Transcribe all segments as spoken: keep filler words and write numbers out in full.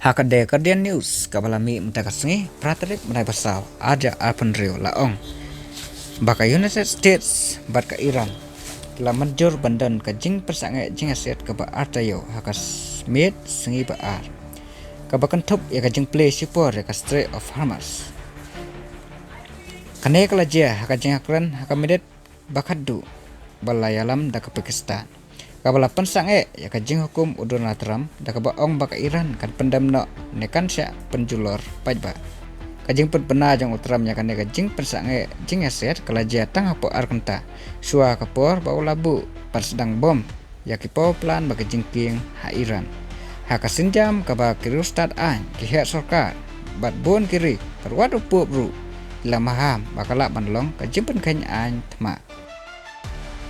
Ha ka The Guardian News kaba la mih mynta ka sngi, phra tarik mynta ka saw, ar hajar arphew hynriew, la ong ba ka United States bad ka Iran ki la mynjur ban don ka jingpynsangeh jingïasiat kaba ar taïew ha ka s-, miet sngi ba ar, kaba kynthup ïa ka jingplie shipor ïa ka Strait of Hormuz. Kane ka la jia ha ka jingïakren ha ka minit ba khatduh ba la ïalam da ka Pakistan, kaba la pynsangeh ïa ka jinghukum u Donald Trump da kaba ong ba ka Iran kan pyndem noh ne kan shah pynjulor paidbah. Ka jingpynbna jong u Trump ïa kane ka jingpynsangeh jingïasiat ka la jia tang hapoh ar kynta shuwa ka por ba u la buh ban sdang bom ïa ki power plant bad ki jingkieng ha Iran, ha ka sienjam kaba ki riewstad aiñ, ki heh sorkar bad bun ki ri, bad wat u Pope ruh, ki la maham ba ka lah ban long ka jingpynkheiñ aiñ thma.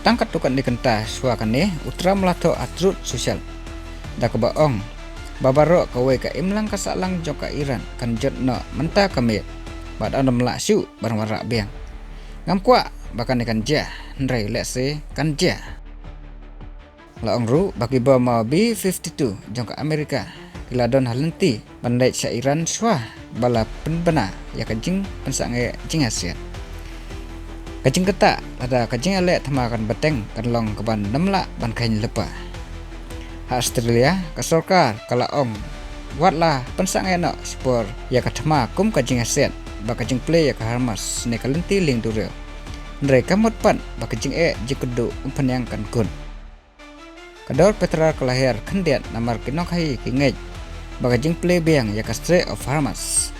Tang katto katne kynta shuwa kane, u Trump la thoh ha Truth Social da kaba ong ba baroh kawei ka imlang ka sahlang jong ka Iran kan jot noh mynta ka miet, bad ym lah shuh ban wanrah biang. Ngam kwah ba kane kan jia, hynrei lehse kan jia, la ong ruh. Ba ki bom B fifty-two jong ka Amerika ki la don ha lynti ban leit sha Iran shuwa ba la pynbna ïa ka jingpynsangeh jingïasiat. Ka jingkynta, lada ka jingïaleh thma kan bteng, kan long kaban ym lah ban kheiñ lypa. Ha Australia, ka sorkar ka la ong wat la pynsangeh noh shipor ïa ka thma kum ka jingïasiat bad ka jingplie ïa ka Hormuz ne ka lynti lieng duriaw, hynrei ka mut pat ba ka jingeh jingkyrduh umphniang kan kut. Ka dor petrol ka la hiar khyndiat namar ki nongkhaïi ki ngeit ba ka jingplie biang ïa ka Strait of Hormuz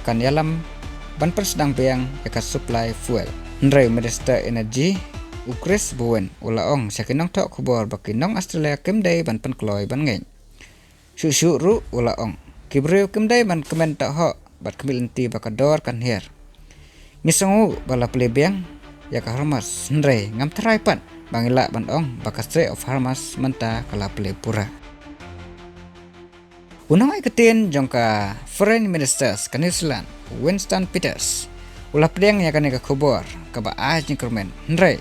kan ïalam ban pynsdang biang ïa ka supply fuel. Hynrei u Minister Energy, u Chris Bowen, u la ong sha ki nongthoh khubor ba ki nong Australia kim dei ban pynkloi ban ngeit. Shuh shuh ruh, u la ong, ki briew kim dei ban kmen tohok bad khmih lynti ba ka dor kan hiar. Ngi sngew ba la plie biang ïa ka Hormuz, hynrei ngam tharai pat ba ngi lah ban ong ba ka Strait of Hormuz mynta ka la plie pura. U nongaiktien jong ka Foreign Ministers ka New Zealand, Winston Peters, u la pdiang ïa kane ka khubor kaba ai jingkyrmen, hynrei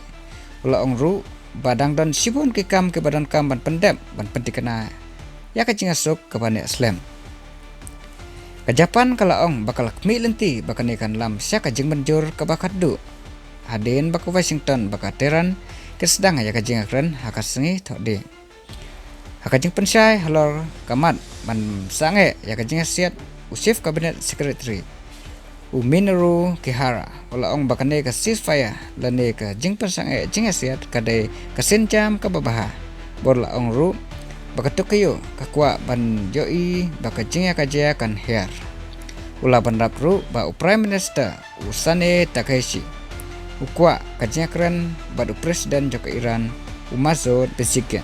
u la ong ruh ba dang don shibun ki kam kiba donkam ban pyndep ban pynthikna ïa ka jingïasuk kaba neh slem. Ka Japan ka la ong ba ka la khmih lynti ba kane kan lam sha ka jingmynjur kaba khatduh, hadien ba ka Washington bad ka Tehran ki sdang ïa ka jingïakren ha ka sngi Thohdieng. Ha ka jingpynshai halor ka mat ban sangeh ïa ka jingïasiat, u Chief Cabinet Secretary, u Minoru Kihara, u la ong ba kane ka ceasefire lane ka jingpynsangeh jingïasiat ka dei ka sienjam kaba bha. Bad u la ong ruh ba ka Tokyo ka kwah ban ïohi ba ka jingïakajia kan hiar. U la bynrap ruh ba u Prime Minister, u Sanae Takaichi, u kwah ka jingïakren bad u President jong ka Iran, u Masoud Pezeshkian.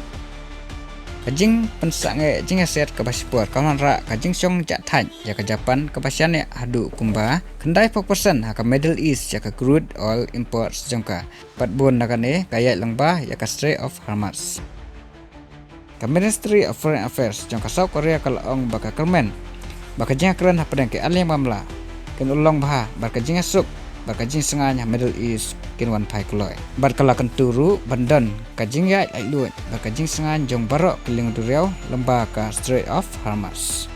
Ka jingpynsangeh jingïasiat kaba shipor kan wanrah ka jingshong jahthait ïa ka Japan kaba shaniah haduh kumba khyndai phew percent ha ka Middle East ïa ka crude oil imports jong ka, bad bun na kane ka ïaid lyngba ïa ka Strait of Hormuz. Ka Ministry of Foreign Affairs jong ka South Korea ka la ong ba ka kyrmen ba ka jingïakren hapdeng ki arliang bamla kin long bha bad ka jingïasuk bad ka jingsngaiñ ha Middle East kin wan phai kloi. Bad ka la kyntu ruh ban don ka jingïaid laitluid bad ka jingsngaiñ jong baroh ki lieng duriaw lyngba ka Strait of Hormuz.